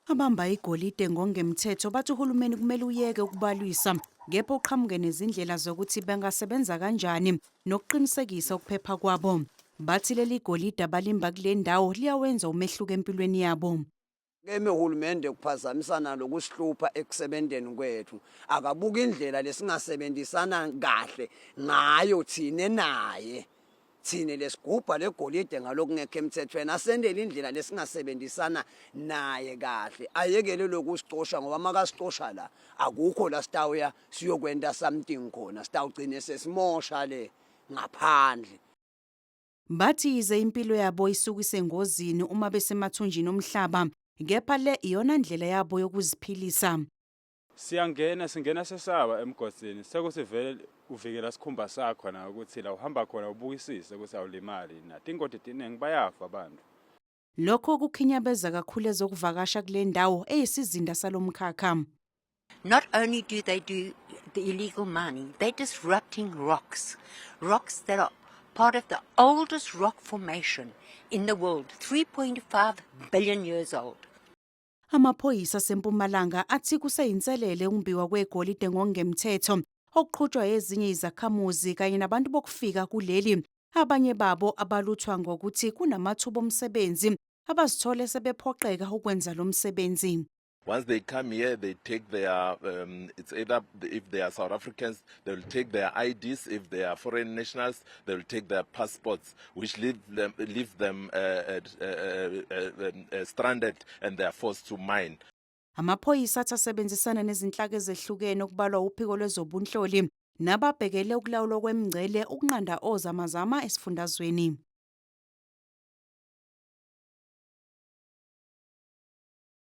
Abamba igolide ngokungemthetho bathi uhulumeni kumele uyeke ukubalwisa, kepha uqhamuke nezindlela zokuthi bengasebenza kanjani nokuqinisekisa ukuphepha kwabo. Bathi leli golide abalimba kule ndawo liyawenza umehluko empilweni yabo. Keme uhulumende kuphazamisana lokusihlupha ekusebenteni kwethu. Akabuka indlela lesingasebenzisana kahle ngayo thine naye. Thine lesigubha legolide ngalokungekho emthethweni, asendele indlela lesingasebenzisana naye kahle, ayekele lokusicosha, ngoba makasicosha la akukho la sitawuya siyokwenta something khona, sitawugcine sesimosha le ngaphandle. Bathi yize impilo yabo isuke isengozini uma besemathunjini omhlaba, kepha le iyona ndlela yabo yokuziphilisa. Siyangena, singena sesaba emgodini, sekusivele uvikela sikhumba sakho na ukuthi la uhamba khona ubukisise ukuthi awulimali na. Tingoti tiningi, bayafa abantu. Lokho kukhinyabeza kakhulu ezokuvakasha kule ndawo eyisizinda salomkhakha. Not only do they do the illegal mining, they're disrupting rocks, rocks that are part of the oldest rock formation in the world, 3.5 billion years old. Amaphoyisa aseMpumalanga athi kuseyinselele ukumbiwa kwegolide ngokungemthetho okuqhutshwa ezinye izakhamuzi kanye nabantu bokufika kuleli, abanye babo abaluthwa ngokuthi kunamathuba omsebenzi abazithole sebephoqeka ukwenza lo msebenzi. Once they come here, they take their, it's either if they are South Africans, they will take their IDs. If they are foreign nationals, they will take their passports, which leave them stranded and they are forced to mine. Amaphoyisa athi asebenzisana nezinhlaka ezehlukene, okubalwa uphiko lwezobunhloli nababhekele ukulawulwa kwemingcele, ukunqanda ozamazama esifundazweni.